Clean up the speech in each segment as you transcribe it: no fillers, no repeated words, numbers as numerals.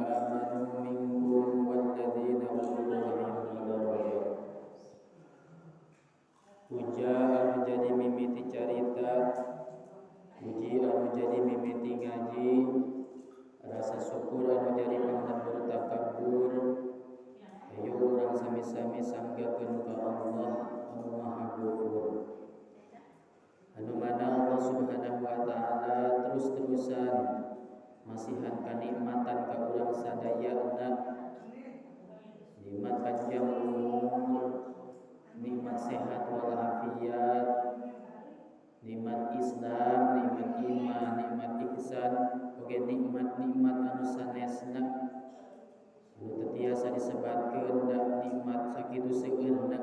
amanu minkum walladzina utul ilma darajat. Puja anu jadi mimiti carita, puji anu jadi mimiti ngaji, rasa syukur anu jadi panglembur takabur. Ayo urang sami-sami sanggakeun ka Allah anu Maha Ghafur. Anu mana Allah Subhanahu wa taala terus-terusan masihan kanikmatan ka urang sadayana, nikmat panjang umur, nikmat sehat walafiat, nikmat Islam, nikmat iman, nikmat ihsan, oge nikmat-nikmat anu sanesna anu teu tiasa disebatkeun da nikmat sakitu seueurna.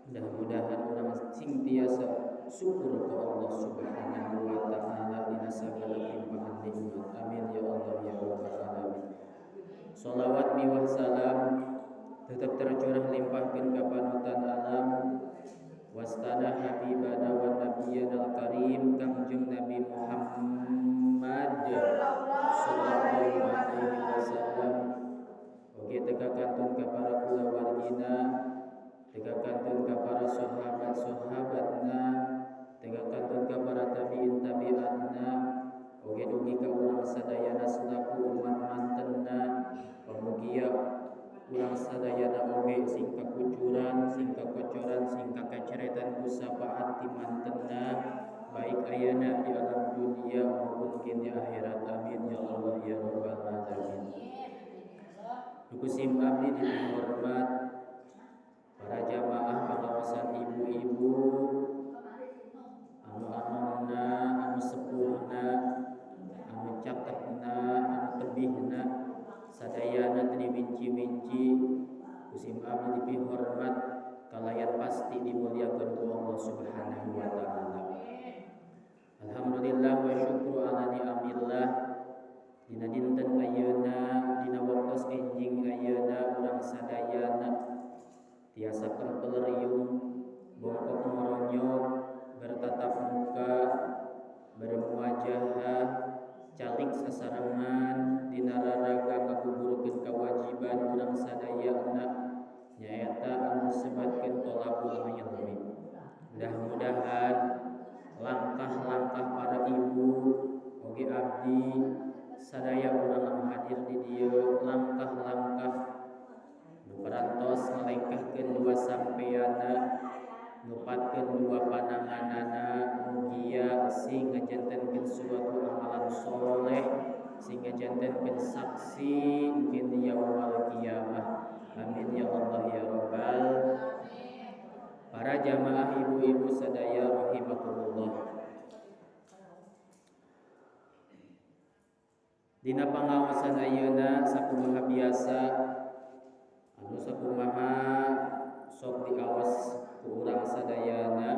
Mudah-mudahan urang sing tiasa syukur ka Allah Subhanahu wa taala dina sagala limpahan nikmat. Amin ya Allah ya rabbal alamin. Shalawat miwah salam tetap tercurah limpahkeun ka panutan alam wastana habibana wa nabiyana al-karim Kangjeng Nabi Muhammad sallallahu alaihi wasallam. Oge teka kantun ka para kulawargina, teka kantun ka para sahabat-sahabatna, teka kantun ka para tabiin tabiatna, oge dugi ka urang sadayana selaku umat mantenna. Pamugia urang sadayana oge sing kakucuran, sing kakocoran, sing kakaceretan ku syafaat ti mantenna, baik ayana di alam dunia maupun di akhirat. Amin ya Allah ya rabbal alamin. Duku sim abdi dihormat para jamaah pengawasan ibu-ibu anu anomna, anu sepuhna, anu cakepna, anu tebihna, sadayana teu diwinci-winci. Kusim abdi dipihormat kalayan pasti dimuliakeun ku Allah Subhanahu wa taala. Alhamdulillah wa syukru ala ni'amillah. Dina dinten ayeuna, dina waktos enjing ayeuna urang sadayana tiasa kempel riung, bongkok moronyok, bertatap muka, bermuajahah, calik sasarengan dina raraga kakuburkeun kewajiban urang sadayana nyaeta anu disebatkeun tolabul ilmi. Mudah-mudahan langkah-langkah para ibu oge abdi sadaya urang anu hadir di dieu, langkah-langkah nu parantos ngalengkahkeun dua sampeana, ngepatkeun dua pananganana, mugia sing ngajantenkeun suatu amalan soleh, sing ngajantenkeun saksi mungkin di yaumul kiamah. Amin ya Allah ya rabbal. Para jamaah ibu-ibu sadaya rahimakumullah. Dina pangaosan ayeuna sakumaha biasa anu sakumaha sok diawas ku urang sadayana,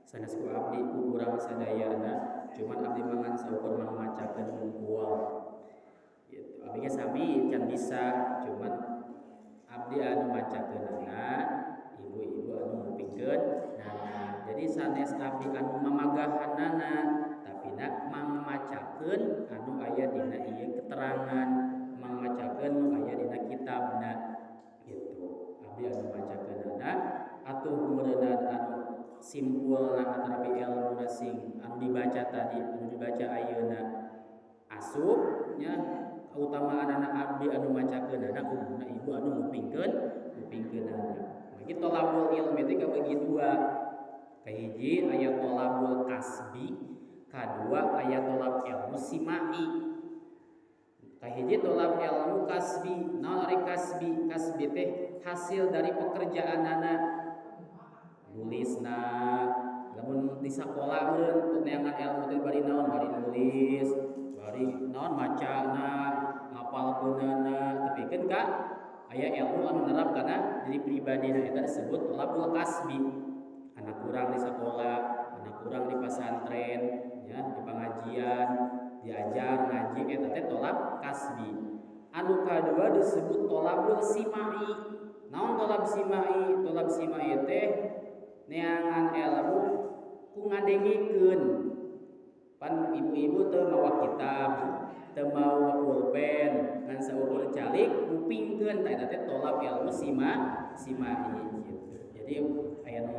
sanes ku abdi, ku urang sadayana, cuman abdi mangan saukur mangmacakeun hungkul gitu. Abdi ge sami can bisa, cuman abdi anu macakeunana, ibu-ibu anu ngupingkeun nana. Jadi sanes abdi anu mamagahanana, tapi nak mangmacakeun anu aya dina ieu keterangan, mangmacakeun nu aya dina kitabna gitu. Abdi anu macakeunana atuh meureunana anu simpulna atanapi ilmuna sing anu dibaca tadi, anu dibaca ayeuna asup nya kautamaanana abdi anu macakeunana, umumna ibu anu ngupingkeunana. Magi tolabul ilmi teh kabagi dua. Kahiji aya tolabul kasbi, kadua aya tolab ilmu simai. Kahiji tolab ilmu kasbi. Naon ari kasbi? Kasbi teh hasil dari pekerjaanana, nulisna. Lamun di sakola meureun neangan ilmu teh bari naon? Bari nulis, bari naon macana, ngapalkeunana, tepikeun ka aya ilmu anu nerap kana diri pribadina, eta disebut tolabul kasbi. Anak kurang di sekolah, anak kurang di pesantren, ya, di pengajian, diajar ngaji, eta teh tolab kasbi. Anu kadua disebut tolabul simai. Naon tolab simai? Tolab simai teh neangan ilmu ku ngadengikeun. Pan ibu-ibu teu mawa kitab, teu mawa pulpen, ngan saukur Dibikeun tah eta teh tolab ilmu sima simai gitu. Jadi aya nu